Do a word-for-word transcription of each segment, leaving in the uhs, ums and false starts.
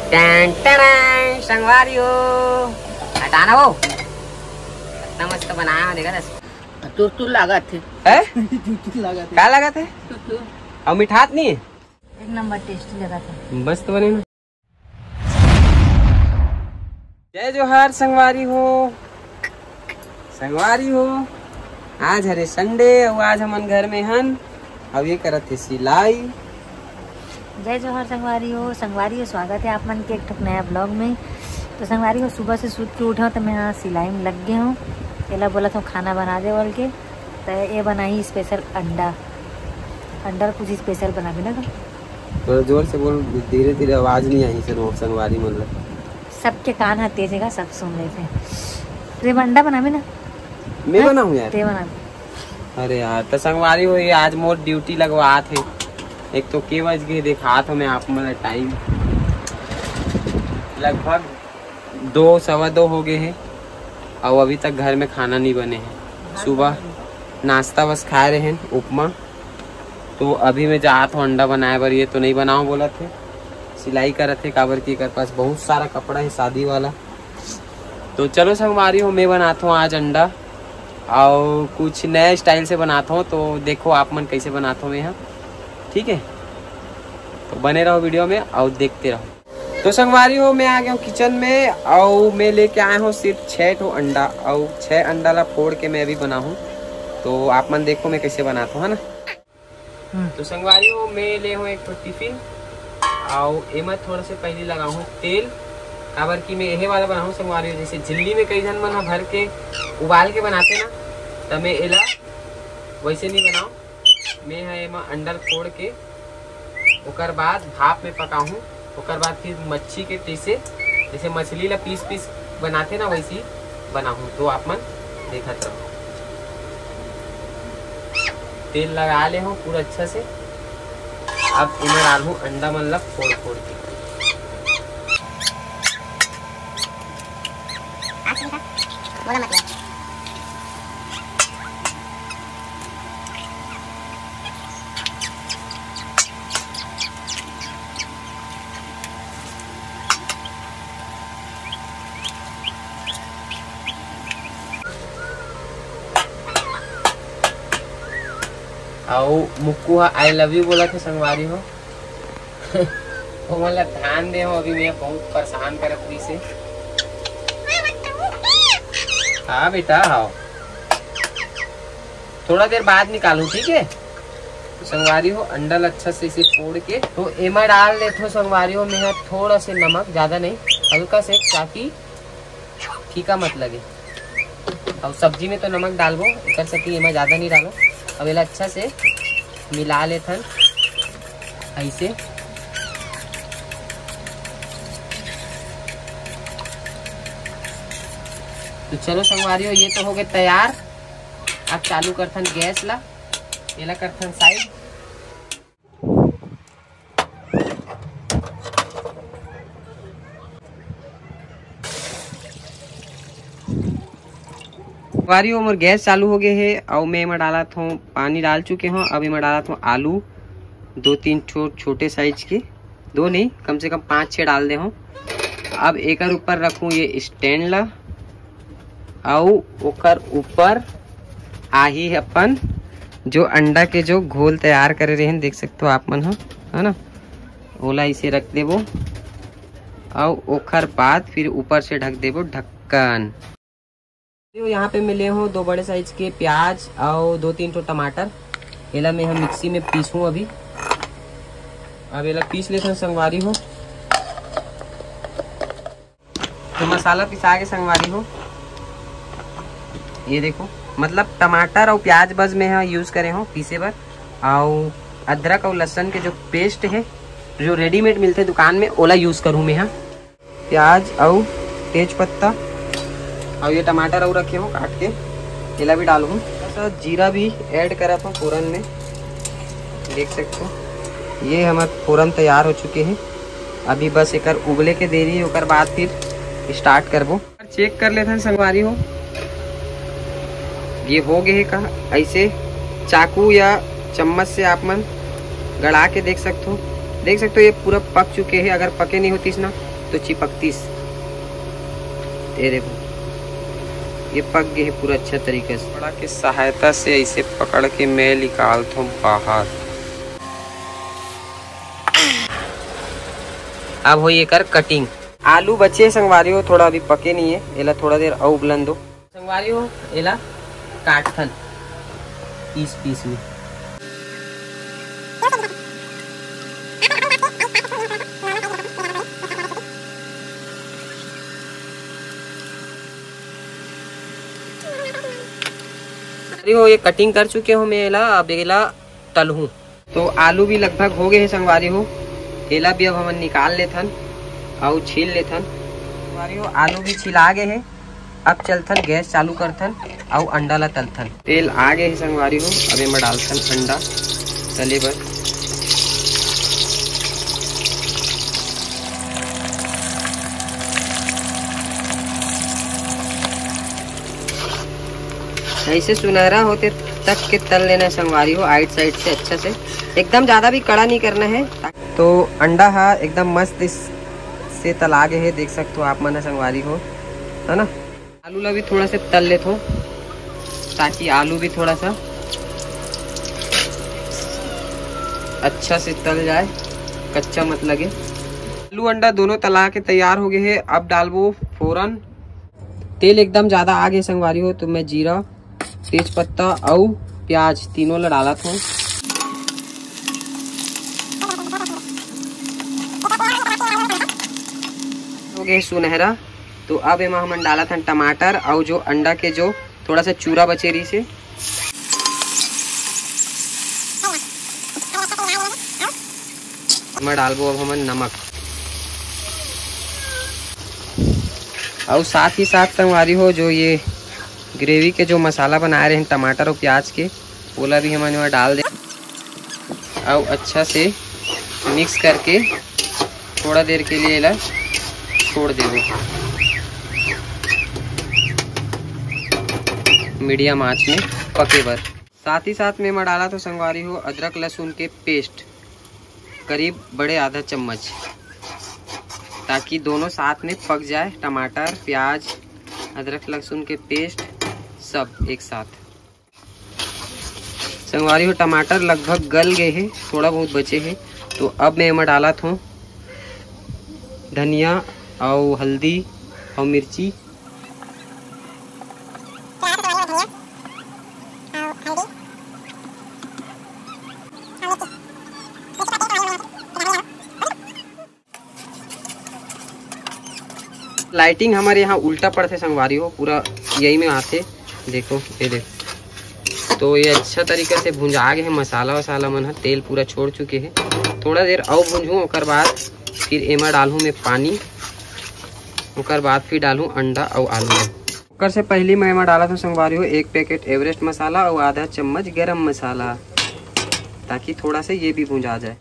Ton ton, संगवारी हो, हटाना वो। कितना मस्त बनाया हो, देखा था? तुरतुर लागत हे। हैं? तुरतुर लागत हे। का लागत हे? तुरतुर। अउ मिठात नहीं है? एक नंबर टेस्टी लगा था। मस्त बने ना। जय जोहार संगवारी हो, संगवारी हो। आज हरे संडे अउ आज हमन घर में हन, अउ ये करत हे सिलाई। जय जोहार संगवारी हो, संगवारी हो, स्वागत है आप मन के एक ठक नया ब्लॉग में। तो संगवारी हो, सुबह से सूत के उठे हो तो मैं यहाँ सिलाई में लग गए हूँ। एला बोला था खाना बना दे बोल के, तो ये बनाही स्पेशल अंडा। अंडा कुछ स्पेशल बनाबे ना। तो जोर से बोल, धीरे धीरे आवाज नहीं आई से लोग संगवारी मन ला। सबके कान ह तेज हेगा, सब सुन लेते हैं। रे अंडा बनाबे ना। मैं हैं? बनाऊँ यार? ते बना। अरे यार, तो संगवारी हो, ये आज मोर ड्यूटी लगवात हे। एक तो के बज गए, दिखात हो मैं आप मन ला टाइम, लगभग दो, सवा दो हो गए हे, अउ अभी तक घर में खाना नहीं बने हे। सुबह नाश्ता बस खाए रहे उपमा, तो अभी मैं जात हूँ अंडा बनाए बर। ये तो नहीं बनाओ बोलत हे, सिलाई करत हे, काबर कि एकर पास बहुत सारा कपड़ा है शादी वाला। तो चलो संगवारी हो, मैं बनाता हूँ आज अंडा, और कुछ नया स्टाइल से बनाता हूँ। तो देखो आप मन कैसे बनाता हूँ मैं यहाँ, ठीक है? तो बने रहो वीडियो में और देखते रहो। तो संगवारी हो, मैं आ गया हूँ किचन में और मैं लेके आया हूँ सिर्फ छः ठो अंडा, और छः अंडा ला फोड़ के मैं अभी बनाहूँ। तो आप मन देखो मैं कैसे बनाता हूँ, है ना। हम्म। तो संगवारी हो, मैं ले हूँ एक ठो टिफिन, और एमा थोड़ा से पहले लगाहूँ तेल, काबर कि मैं यही वाला बनाहूँ संगवारी हो। जैसे झिल्ली में कई झन मन ह भर के उबाल के बनाते ना, त मैं एला वैसे नहीं बनाऊँ। मैं ह एमा अंडा ल फोड़ के ओकर बाद भाप में पकाहूँ, ओकर बाद फिर मच्छी के जैसे, जैसे मछली ला पीस पीस बनाते ना, वैसे ही बनाहूँ। तो आप मन देखत रहो। तेल लगा ले हो पूरा अच्छा से। अब इमा डालहूँ अंडा मन ला फोड़ फोड़ के। बोला मत यार। अउ मुक्कू हा I love you बोलत हे संगवारी हो। ओमन ला ध्यान दे हो, अभी मैं बहुत परेशान करत रहिस हे। हाँ बेटा, हाँ, थोड़ा देर बाद निकालू, ठीक है? तो संगवारी हो, अंडा ला अच्छा से इसे फोड़ के तो एमा डाल देथो संगवारी हो, मैं ह थोड़ा से नमक, ज्यादा नहीं, हल्का से, ताकि फीका मत लगे। और सब्जी में तो नमक डालबो, एकर सेती एमा ज्यादा नहीं डालो। अब एला अच्छा से मिला लेथन ऐसे। तो चलो संगवारी हो, ये तो हो गए तैयार। अब चालू करथन गैस ला, एला करथन साइड। संगवारी हो, मोर गैस चालू हो गए हे, अउ मैं एमा डालत हूँ, पानी डाल चुके हूँ। अब एमा डालत हूँ आलू, दो तीन ठो छोटे साइज के, दो नहीं, कम से कम पाँच छः डाल दे हूँ। अब एकर ऊपर रखूँ ये स्टैंड ला, अउ ओकर ऊपर आही अपन जो अंडा के जो घोल तैयार करे रहेन, देख सकते हो आप मन ह, है ना, ओला इसे रख देबो, अउ ओकर बाद फिर ऊपर से ढक देबो ढक्कन। तो यहाँ पे मैं ले हूँ दो बड़े साइज के प्याज और दो तीन ठो टमाटर, एला मैं हम मिक्सी में पीसूँ अभी। अब एला पीस लेथन संगवारी हो। तो मसाला पिसा के संगवारी हो, ये देखो, मतलब टमाटर और प्याज बस मैं यहाँ यूज करे हूँ पीसे बर, और अदरक और लहसुन के जो पेस्ट है, जो रेडीमेड मिलते दुकान में, ओला यूज करूँ मैं यहाँ। प्याज अउ तेज पत्ता अउ ये टमाटर अउ रखे हो काट के, एला भी डालहूँ। थोड़ा सा जीरा भी ऐड करत हूँ फोरन में, देख सकते हो ये हमर फोरन तैयार हो चुके हैं। अभी बस एकर उबले के देरी है, ओकर बाद फिर स्टार्ट करबो। चेक कर लेथन संगवारी हो, ये हो गए हे का। ऐसे चाकू या चम्मच से आप मन गड़ा के देख सकते हो, देख सकते हो ये पूरा पक चुके हैं। अगर पके नहीं होतीस ना तो चिपकतीस। ये देखो, ये पक गए है पूरा अच्छा तरीका से। कपड़ा के सहायता से ऐसे पकड़ के मैं निकालथों बाहर। अब होई एकर कटिंग। आलू बचे हे संगवारी हो, थोड़ा अभी पके नहीं है, एला थोड़ा देर अउ उबलन दो। संगवारी हो, एला काटथन पीस पीस में। संगवारी हो, ये कटिंग कर चुके हो मैं एला, अब एला तलहूँ। तो आलू भी लगभग हो गए हे संगवारी हो, एला भी अब हमन निकाल लेथन अउ छील लेथन। संगवारी हो, आलू भी छिला गए हे। अब चलथन, गैस चालू करथन अउ अंडा ला तलथन। तेल आ गए हे संगवारी हो, अब एमा डालथन अंडा तले बर। ऐसे सुनहरा होते तक के तल लेना है संगवारी हो, आइट साइड से अच्छा से, एकदम ज्यादा भी कड़ा नहीं करना है। तो अंडा हा एकदम मस्त इस से तला गए हे, देख सकते हो आप मन ह संगवारी हो, है ना। आलू ला भी थोड़ा से तल लेथो, ताकि आलू भी थोड़ा सा अच्छा से तल जाए, कच्चा मत लगे। आलू अंडा दोनों तला के तैयार हो गए हे। अब डालबो फोरन। तेल एकदम ज्यादा आ गए संगवारी हो, तो मैं जीरा, तेज पत्ता अउ प्याज तीनों ला डालत हूँ। हो गए सुनहरा। तो अब एमा हमन डालत हन टमाटर अउ जो अंडा के जो थोड़ा सा चूरा बचे रहिस हे, एमा डालबो अब हमन नमक। अउ साथ ही साथ संगवारी हो, जो ये ग्रेवी के जो मसाला बनाए रहे टमाटर अउ प्याज के, ओला भी हमन एमा डाल दे अउ अच्छा से मिक्स करके थोड़ा देर के लिए एला छोड़ देबो मीडियम आंच में पके बर। साथ ही साथ में एमा डालत हूँ संगवारी हो अदरक लहसुन के पेस्ट करीब बड़े आधा चम्मच, ताकि दोनों साथ में पक जाए, टमाटर, प्याज, अदरक लहसुन के पेस्ट सब एक साथ। संगवारी हो टमाटर लगभग गल गए हे, थोड़ा बहुत बचे हे, तो अब मैं एमा डालत हूँ धनिया अउ हल्दी अउ मिर्ची। लाइटिंग हमारे यहाँ उल्टा पड़थे संगवारी हो, पूरा यही में आथे। देखो, ये देखो, तो ये अच्छा तरीका से भुंजा गए हे मसाला वसाला मन ह, तेल पूरा छोड़ चुके हे। थोड़ा देर अउ भुंजहूँ, ओकर बाद फिर एमा डालहूँ मैं पानी, ओकर बाद फिर डालहूँ अंडा अउ आलू ला। ओकर से पहली मैं एमा डालत हूँ संगवारी हो एक पैकेट एवरेस्ट मसाला अउ आधा चम्मच गरम मसाला, ताकि थोड़ा सा ये भी भुंजा जाए।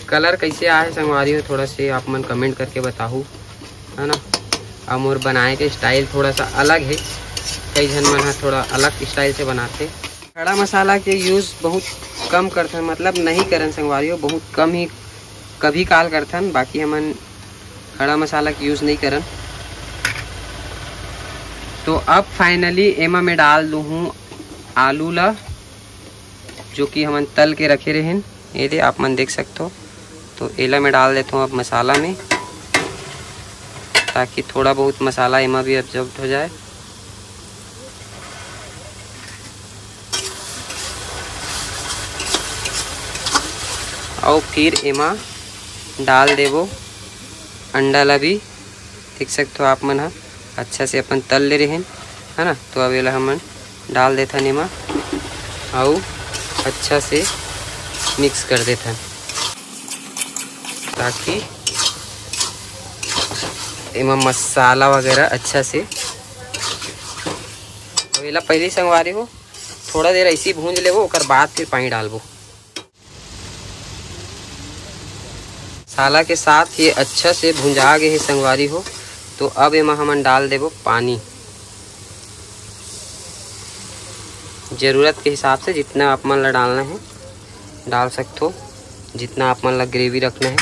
कलर कैसे आए संगवारी हो, थोड़ा से आप मन कमेंट करके बताहू, है ना। अउ मोर बनाए के स्टाइल थोड़ा सा अलग है, कई झन मन ह थोड़ा अलग स्टाइल से बनाथे। खड़ा मसाला के यूज़ बहुत कम करथन, मतलब नहीं करन संगवारी हो, बहुत कम ही कभी काल करथन, बाकी हमन खड़ा मसाला के यूज़ नहीं करन। तो अब फाइनली एमा मैं डाल दूँ हूँ आलू ला, जो कि हमन तल के रखे रहेन। ये दे आप मन देख सकथो, तो एला मैं डाल देता हूँ अब मसाला में, ताकि थोड़ा बहुत मसाला एमा भी एब्जॉर्ब हो जाए। अउ फिर एमा डाल देबो अंडा ला भी। देख सकथो आप मन ह अच्छा से अपन तल ले रहेन, है ना। तो अब एला हमन डाल देथन एमा, अउ अच्छा से मिक्स कर देथन, ताकि एमा मसाला वगैरह अच्छा से। अब एला पहले संगवारी हो, थोड़ा देर ऐसे ही भूंज लेबो, ओकर बाद फिर पानी डालबो। मसाला के साथ ये अच्छा से भुंजा गए हे संगवारी हो। तो अब एमा हमन डाल देबो पानी, जरूरत के हिसाब से जितना आप मन ला डालना है डाल सकथो, जितना आप मन ला ग्रेवी रखना है।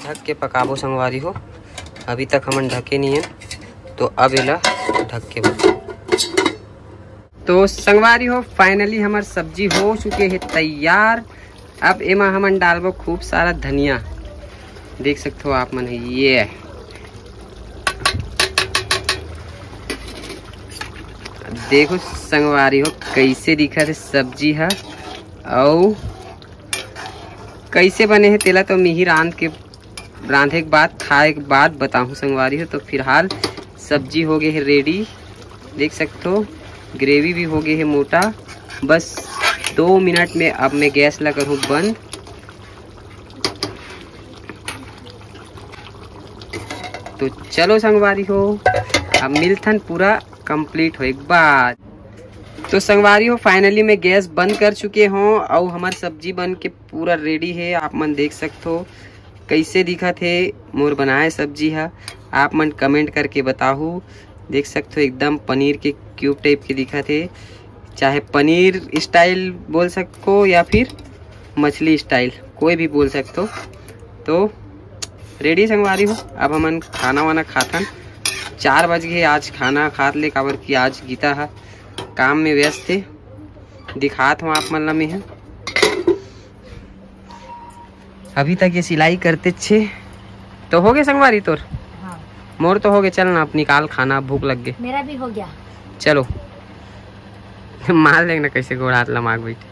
ढक के पकाबो संगवारी हो, अभी तक हमन ढके नहीं है, तो अब एला ढक के बन। तो संगवारी हो, finally हमर सब्जी हो चुके हे तैयार। अब एमा हमन डालबो खूब सारा धनिया, देख सकते हो आप मन, ये देखो संगवारी हो, कैसे दिखत हे सब्जी ह, अउ कैसे बने हे तेला तो मिही रांध के, रांधे के बाद, खाए के बाद बताहूँ संगवारी हो। तो फिलहाल सब्जी हो गए हे ready, देख सकते हो, gravy भी हो गए हे मोटा। बस दो मिनट में अब मैं गैस ला करूँ बंद। तो चलो संगवारी हो, अब मिलथन पूरा complete होए के बाद। तो संगवारी हो, finally मैं गैस बंद कर चुके हों अउ हमर सब्जी बन के पूरा ready हे। आप मन देख सकते हो कैसे दिखत हे मोर बनाए सब्जी ह, आप मन comment करके बताहू। देख सकते हो एकदम पनीर के cube type के दिखत हे, चाहे पनीर style बोल सको या फिर मछली style, कोई भी बोल सकते हो। तो ready संगवारी हो, अब हमन खाना वाना खाथन। चार बज गए, आज खाना खात ले, काबर कि आज गीता ह काम में व्यस्त हे। दिखात हूँ आप मन ला मैं ह। अभी तक ये सिलाई करते छे। तो हो गए संगवारी तोर? हाँ। मोर तो हो गए। चल ना, अब निकाल खाना, भूख लग गए। मेरा भी हो गया। चलो। मार लेंगे ना कैसे गोड़ हाथ लमाक बैठे।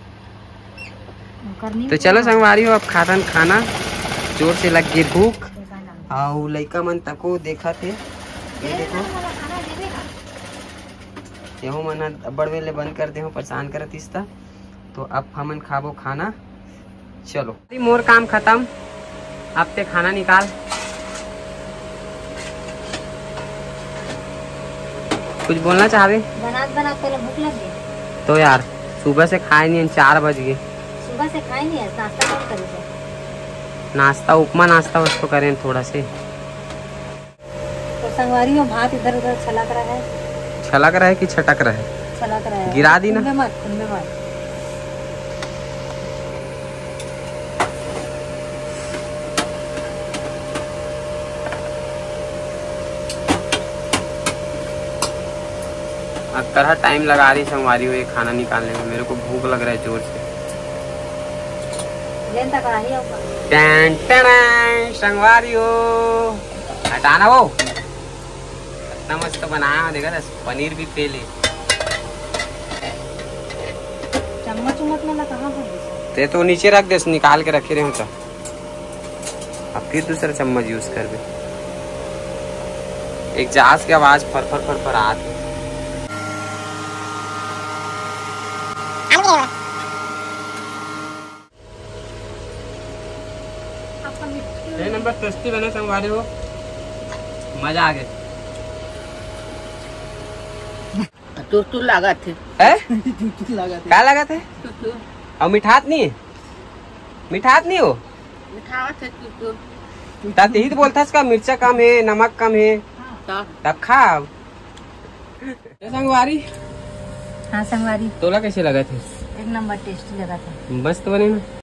तो चलो संगवारी हो, अब खातन खाना, जोर से लग गए भूख। अउ लइका मन तको देखत हे, ये देखो, यहू मन ह अब्बड़ बेर ले बंद कर दे हो, परेशान करत इस त। तो अब हमन खाबो खाना। चलो, अभी मोर काम खत्म, अब ते खाना निकाल। कुछ बोलना चाहबे? बनात बनात पहले भूख लग गई। तो यार, सुबह से खाए नहीं है, चार बज गए। सुबह से खाए नहीं है, नाश्ता कौन करे से? नाश्ता, उपमा नाश्ता बस तो करें थोड़ा से। तो संगवारी हो, भात इधर उधर छलक रहा है। छलक रहा है कि छटक रहा है? छलक रहा है। गिरा दी ना। खुनबे मत, खुनबे मत। अकरहा टाइम लगा रही संगवारी हो ये खाना निकालने में, मेरे को भूख लग रहा है जोर से। लेन तक आ ही होगा। टैन टैन, संगवारी हो, हटाना वो। इतना मस्त बनाया हो, देखा था, पनीर भी फेल है। चम्मच उम्मच में ना कहाँ भर दे? ते तो नीचे रख दे, निकाल के रखे रहे हो तो। अब फिर दूसरा चम्मच यूज करबे। एक जास के आवाज फर फर फर फर आत हे। आपका मिट्टी एक नंबर टेस्टी बने संगवारी हो, मजा आ गए। तुरतुर लागत हे। हैं? तुरतुर लागत हे। का लागत हे? तुरतुर। अउ मिठात नहीं है? मिठात नहीं हो? मिठावत हे तुरतुर। ता तेही तो बोलथस का मिर्चा कम है, नमक कम है। हाँ। तब खा। ए संगवारी। हाँ संगवारी। तोला कैसे लगत हे? एक नंबर टेस्टी लगत हे। मस्त बने ना?